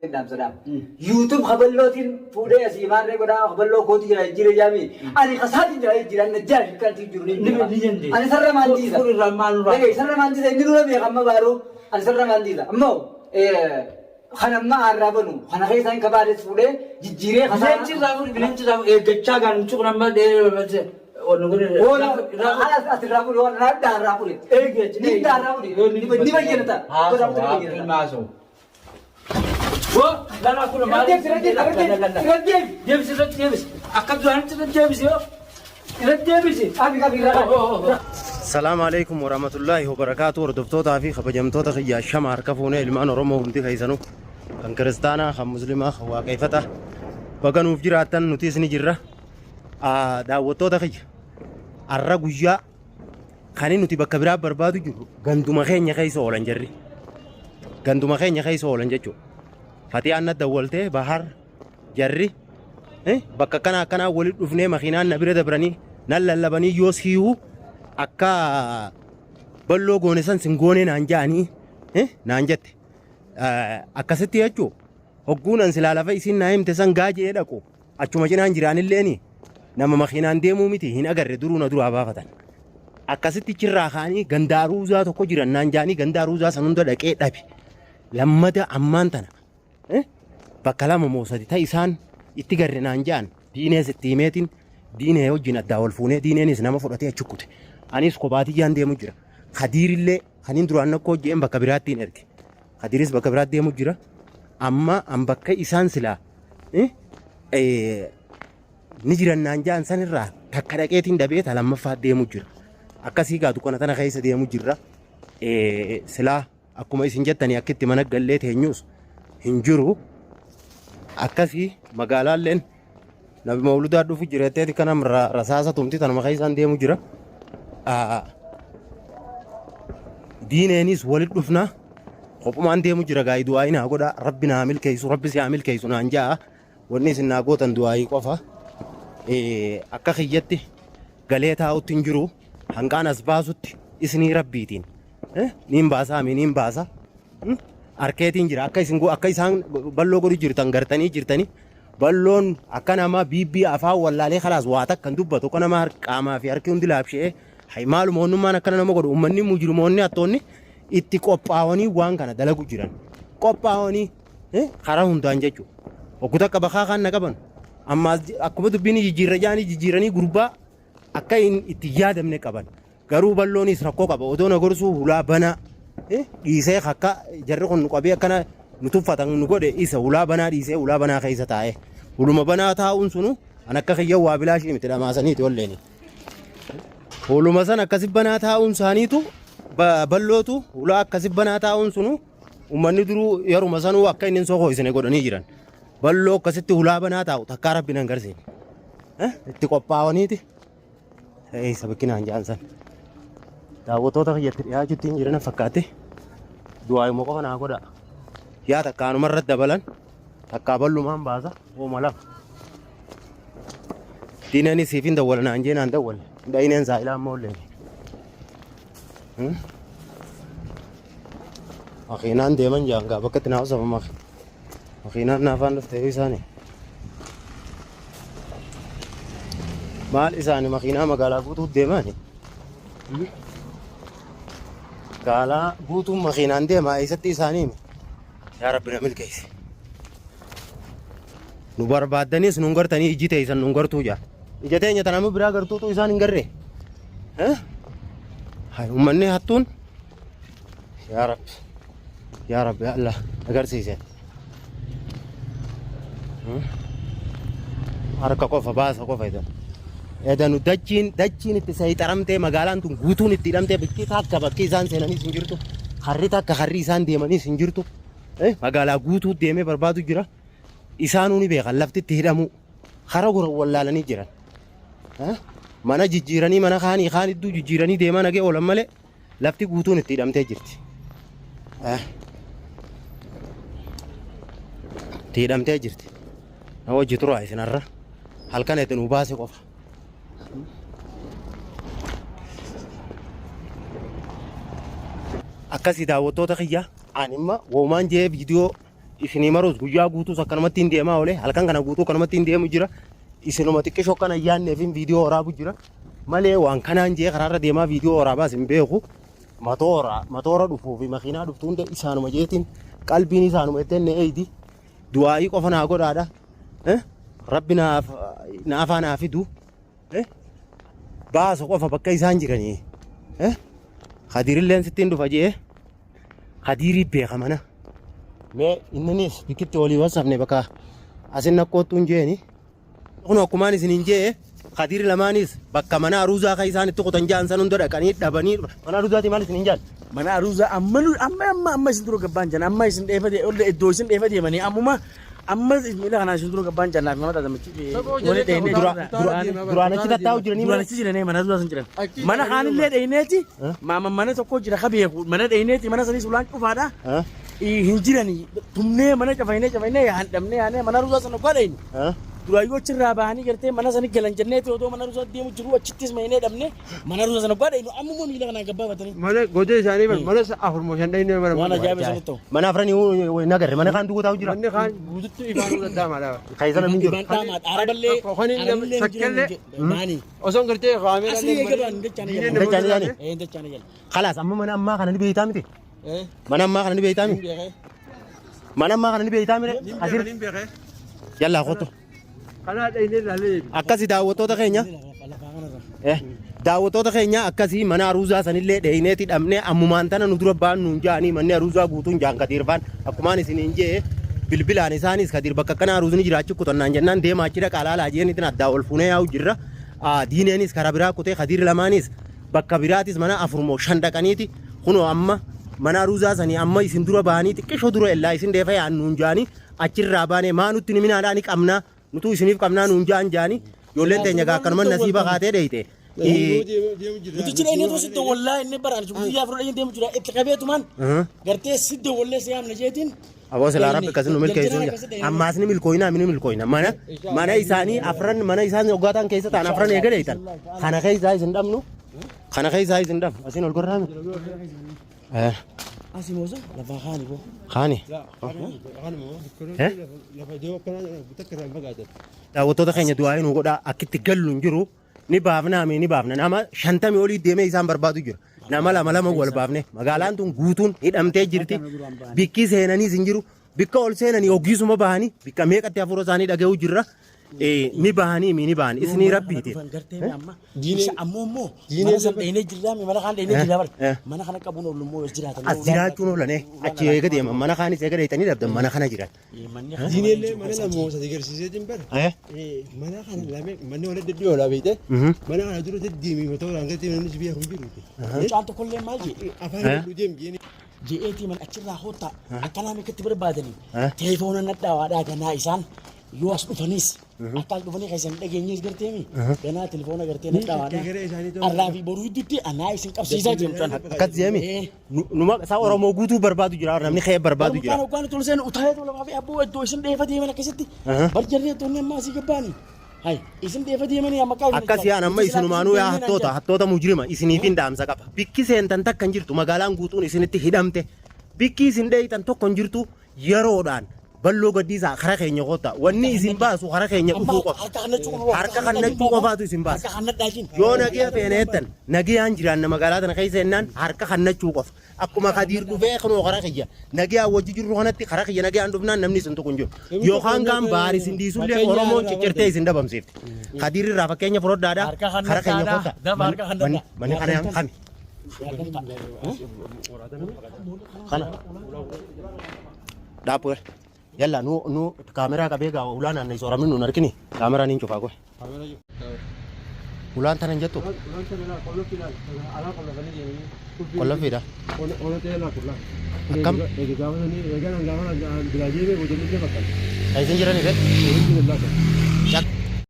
Dhaamsa. YouTube kaballootiin fuudhee asii maarree godhaa kaballoo kooti jira jira jaami. Ani kasaatiin jira jira najjaa fi kan jiru ni Ni ni dandeessa. Ani sarara maandiisa. Kun irraa maal nurraa? Dhagaye sarara maandiisa inni dura beeka amma baaruu ani sarara maandiisa. Ammoo kan amma har'aa banu kana keessaa hin kabaales fuudhee jijjiiree kasaa. Bineensi irraa fuudhi, bineensi irraa fuudhi. Eeggachaa gaan nuti kun amma dheeree Oola haala asirraa fuudhi waan adda har'aa fuudhi. Eeggachi. Ni har'aa fuudhi. Ni bayyanata. Haasawu, ilma haasawu. Woo, lala kun maal? Deebisi, irra deebisi, irra deebisi. Deebisi, irratti deebisi. Akka duraanitti irratti deebisi yoo. Irratti deebisi. Qabi qabi irra qabi. Salaamu alaikum warahmatullaahi wabarakaatu. Hordoftootaa fi kabajamtoota kiyyaa, shama harka fuunee, ilmaan Oromoo hundi keessanuu, kan kiristaanaa, kan muslimaa, kan waaqeeffataa, baga nuuf jiraattan, nutis ni jirra. Daawwattoota kiyya, arra guyyaa kan nuti bakka biraa barbaadu jirru ganduma keenya keessa oolan jarri. Ganduma keenya keessa oolan jechuudha. Fatiyaan na dawwaltee, Bahar, jarri bakka akkana akkanaa walitti dhufnee makiinaan na bira dabranii nan lallabanii, yoo siihuu akka balloo goone san sin goone naan ja'anii naan jette. Akkasitti jechuu hogguun an silaa lafa isiin naa himte san gaa je'ee dhaqu, achuma cinaan jiraanilleeni nama makiinaan deemuu miti hin agarre, duruu na duraa baafatan. Akkasitti chirraa ka'anii ganda aruuzaa tokko jiran naan ja'anii, ganda aruuzaa san hunda dhaqee dhabe. Lammada ammaan tana bakka lama moo sadi ta isaan itti garre naan ja'an diinees itti himeetiin, diinee wajjin addaa wal fuunee, diineenis nama fudhatee achi kute. Anis kophaatiyyaan deemu jira. Kadiirillee kaniin duraan nakkoo je'een bakka biraatti hin erge. Kadiiris bakka biraatti deemu jira. Amma an bakka isaan silaa ni jiran naan ja'an sanirraa takka dhaqeetiin dhabee ta lammaffaa deemu jira. Akkasii gaa dukkana tana keessa deemu jirra. Silaa akkuma isin jettanii akka itti mana gallee teenyus hin jiru. Akkasii magaalaalleen nabi mawludaa dhufu jireetteeti kana rasaasa tumti tanuma keessaan deemu jira. Diineenis walit dhufna, kophumaan deemu jira. Gaa'ii du'aayii naa godha, Rabbi naa milkeessu, Rabbi si haa milkeessu naan ja'a. Wanni isin naa gootan du'aayii qofa. Akka kiyyatti galee taa'utti hin jiru, hanqaan as baasutti isinii Rabbiitiin. Niin baasaa mi niin baasa. Arkeetiin jira akka isin akka isaan balloo godhu jirtan gartanii jirtanii, balloon akka nama biibbii afaan wallaalee kalaas waa takka hin dubbatu, akka nama qaamaa fi harki hundi laabshe'ee. Hay, maaluma onnummaan akkana nama godhu? Ummanni mujrimoonni hattoonni itti qophaa'anii waan kana dalagu jiran, qophaa'anii karaa hundaan jechuudha. Oggu takka bakaa kan na qaban ammaas akkuma dubbiin jijjiirra jaanii jijjiiranii gurbaa akka hin itti yaadamne qaban. Garuu balloonis rakkoo qaba. Odoo na gorsuu hulaa banaa dhiisee akka jarri kun nu qabee akkana nu tuffatan nu godhe isa hulaa banaa dhiisee hulaa banaa keessa taa'e. Huluma banaa taa'uun sunu an akka kiyya waa bilaashii miti, dhamaasaniiti olleeni. Huluma san akkasi banaa taa'uun isaaniitu ballootu hulaa akkasi banaa taa'uun sunu uummanni duruu yeruma sanuu akka inni hin sokoisine godhanii jiran. Balloo akkasitti hulaa banaa taa'u takkaa Rabbi nan garsiine. Itti qophaa'aniiti. Eessa bakkinaan ja'an san. Daawwattoota kiyyatti dhiyaachuutti hin jiran fakkaate. Du'aayuma qofa naa godha. Yaa takkaanuma irratti dabalan, takkaa ballumaan baasa hooma lafa. Diinani siif hin dawwala naan jee naan dawwale. Dhayineen saayilaa ammoo illee. Makiinaan deeman jaan gaa bakka itti naa osama makiinaan naafaan dhuftee isaanii. Maal isaani makiinaa magaalaa guutuu deemaani? Magaalaa guutuun makiinaan deemaa, eessatti isaanii hime? Yaa Rabbi na milkeessi. Nu barbaaddaniis nun gartanii, ijji teessan nun gartuu jaa. Ija teenya tana nama biraa gartuutu isaan hin garree. Hay, uummanni hattuun, yaa Rabbi. Yaa Rabbi Allah agarsiise. Harka qofa baasa qofa edan. Edanu dachiin itti sayxaramtee, magaalaan tun guutuun itti hidhamtee, bakki takka bakki isaan seenaniis hin jirtu. Harri takka harri isaan deemaniis hin jirtu. Magaalaa guutuu deemee barbaadu jira. Isaanuu ni beekan lafti itti hidhamuu. Kara goran wallaalanii jiran. Mana jijjiiranii, mana kaanii kaan iddoo jijjiiranii deemaa nagee oolan malee lafti guutuun itti hidhamtee jirti. Itti hidhamtee jirti. Na wajji turaa isin har'a. Halkan itti nu baase qofa. Akkasii daawwattoota kiyya, ani imma woomaan jee viidiyoo Isinii maruus guyyaa guutuus akkanumatti hin deemaa oole. Halkan kana guutuu akkanumatti hin deemu jira. Isinuma xiqqishoo akkana yaanneef viidiyoo waraabu jira. Malee waan kanaan jee karaarra deemaa viidiyoo waraabaas hin beeku. Matoora matoora dhufuu fi makiinaa dhuftu hunda isaanuma jeetiin qalbiin isaanuma ittiin na eeydi. Du'aa'ii qofa naa godhaadha. Rabbi naaf naafaa naa fidu. Baasu qofa bakka isaan jiranii. Kadirilleen sittiin dhufa jee. Kadirii beeka mana. Mee inninis bikkitti olii wasafne bakka asin nakkoottuun jeeni. Kun akkumaan isiniin jee Kadiir lamaanis bakka mana aruuzaa kan isaan itti kutan jaan san hunda dhaqanii dhabanii mana aruuzaatii maal isiniin jaan? Mana aruuzaa amma nu amma amma amma isin dura gabbaan jan amma isin dheefa ol iddoo isin dheefa deemanii ammuma amma miila kanaa isin dura gabbaan jan naaf nama taatamichi wali dheeynee Dura dura duraan achi tattaa'u jiranii duraan achi jiranii mana aruuzaa san jiran mana kaanillee dheeyneeti maama mana tokko jira ka beeku mana dheeyneeti mana saniis ulaan cufaadha hin jiranii tumnee mana cafaynee cafaynee handhamnee yaanee mana aruuzaa sana oggaa dheeyne Duraayyuu achirraa bahanii gartee mana sani galan jenneeti odoo mana rusaa deemu jiru achittis maynee dhabne mana rusaa sana oggaa dhaynu ammuma miila kanaan gabbaafatanii. Mana godee isaanii bar mana afur moo shan dhaynee mana. Waan ajaa'iba isinitti ta'u. Mana afranii nagarre mana kaan duwwaa taa'u jira. Manni kaan guututti ifaan dura daamaadha. Keessa namni hin jiru. Ibaan dhaamaa araballee araballee hin jiran baanii. Osoo gartee kaameeraa Asii eega ba'an dachaan Diineen eegala. Dachaan eegala. Ee dachaan eegala. Khalaas amma mana ammaa kana ni beektaa miti. Ee Mana ammaa kana ni beektaa miti. beekee. Mana ammaa kana ni beektaa mire? Asir Nin beekee. yallaa kottu. Kanaa dhaynee ilaalee. Akkasi daawwattoota keenya. Lafaa kanarra. Daawwattoota keenya akkasii mana aruuzaa sanillee dheeyneeti dhabnee ammumaan tana nu dura ba'an nuun ja'anii manni aruuzaa guutuun ja'an Kadiirfaan akkumaan isiniin jee bilbilaan isaanis Kadiir bakka akkana aruuzni jiraachi kutannaan jennaan deemaa achi dhaqaa laalaa jeenitiin addaa ol fuunee yaa'u jirra. Diineenis karaa biraa kutee Kadiir lamaanis bakka biraatis mana afur moo shan dhaqaniiti kunoo amma mana aruuzaa sanii amma isin dura ba'anii xiqqishoo dura illaa isin deefa yaa'an nuun ja'anii achirraa baanee maa nutti ni minaadhaa ni qabnaa nutuu isiniif qabnaa nuun ja'an ja'anii ijoolleen teenya gaa akkanuma nasiiba kaatee dheeyte. Nuti dhayneetu sitti wallaa inni baraan guyyaa afur dhayne deemu jira itti qabeetumaan gartee sitti wallee si yaamna jeetiin. Aboo silaa rabbi akkasii nu milkeessuu jira. Ammaas ni milkooyna ni milkooyna. Mana mana isaanii afran mana isaanii hoggaataan keessa ta'an afran eega dheeytan. Kana keessaa isin dhabnu. Kana keessaa isin dhabnu. Asiin ol gorraa miti. Asii moosa lafaa kaani boo. Kaani. Lafa deemu akkana takka irraa hin fagaatan. Daawwattoota keenya du'aa nu godhaa akkitti gallu hin jiru. Ni baafnaa mi ni baafna. Nama 50 olii deemee isaan barbaadu jira. Nama lama lama wal baafne. Magaalaan tun guutuun hidhamtee jirti. Bikki seenaniis hin jiru. Bikka ol seenanii hoggiisuma bahanii bikka meeqatti hafuura isaanii dhaga'uu jirra. Ni bahanii mi ni bahan. Isinii rabbiiti. Gartee amma isa ammoo immoo mana san dhaynee jirraa mi mana kaan dhaynee jirraa bara mana kana qabuun oolu immoo as jiraatan. As jiraachuun oolane achi eega deeman mana kaanis eega dheeytanii dhabdan mana kana jiran. Diinellee mana lama sadii agarsiiseetiin bara. Mana kana lame manni wal deddeebi'u olaa beekte. Mana kana dura deddeemii mataa gartee namni si beeku hin jiru. Mucaan tokkollee maal jee Afaan hedduu deem jeeni. je'eetii mana achirraa hoottaa akkanaa meeqatti barbaadanii telefoona nadhaawaadhaa ganaa isaan yoo as dhufanis akka as dhufanii keessan dhageenyees garteemi ganaa telefoona gartee nadhaawaadhaa arraa fi boruu gidduutti anaa isin qabsiisaa jira mucaan. Akkas jeemi. Numa isaa Oromoo guutuu barbaadu jira namni kee barbaadu jira. Mucaan hoggaan tol seenu utaalee tola fi abboo iddoo isin dheefa deeman akkasitti barjarree toonni amma asii gabbaani. Hai isin dheefa deemanii amma qabu. Akkas yaan amma isinumaanuu yaa hattoota hattoota mujrima isiniifin dhaamsa qaba. Bikki seentan takka hin jirtu magaalaan guutuun isinitti hidhamte. Bikki isin dheeytan tokko hin jirtu yeroodhaan balloo gaddiisaa kara keenya koota. Wanni isin baasu kara keenya dhufuu qofa. Harka kannachuu qofaatu isin baasa. Harka kannadhaatiin. Yoo nagaya feene jettan nagayaan jiraanna magaalaa tana keessa jennaan harka kannachuu qofa. Akkuma Kadiir dhufee kunoo kara kiyya nagayaan wajji jirru kanatti kara kiyya nagayaan dhufnaan namni isin tuqu hin jiru. Yookaan kaan baar isin dhiisullee Oromoon ciccirtee isin dhabamsiifti. Kadiir irraa fakkeenya fudhadhaadha. Harka Kara keenya kannadhaadha. koota. Dafa harka kannadhaa. Manni kana kami? Kana. Dhaabu. Yalla nu nu kaameraa qabee gaa ulaan aanna isa oramin nuun argini kaameraan hin cufaa goe. Ulaan tana hin jettu qolloffiidha. Akkam? Kan isin jiranii fedhe?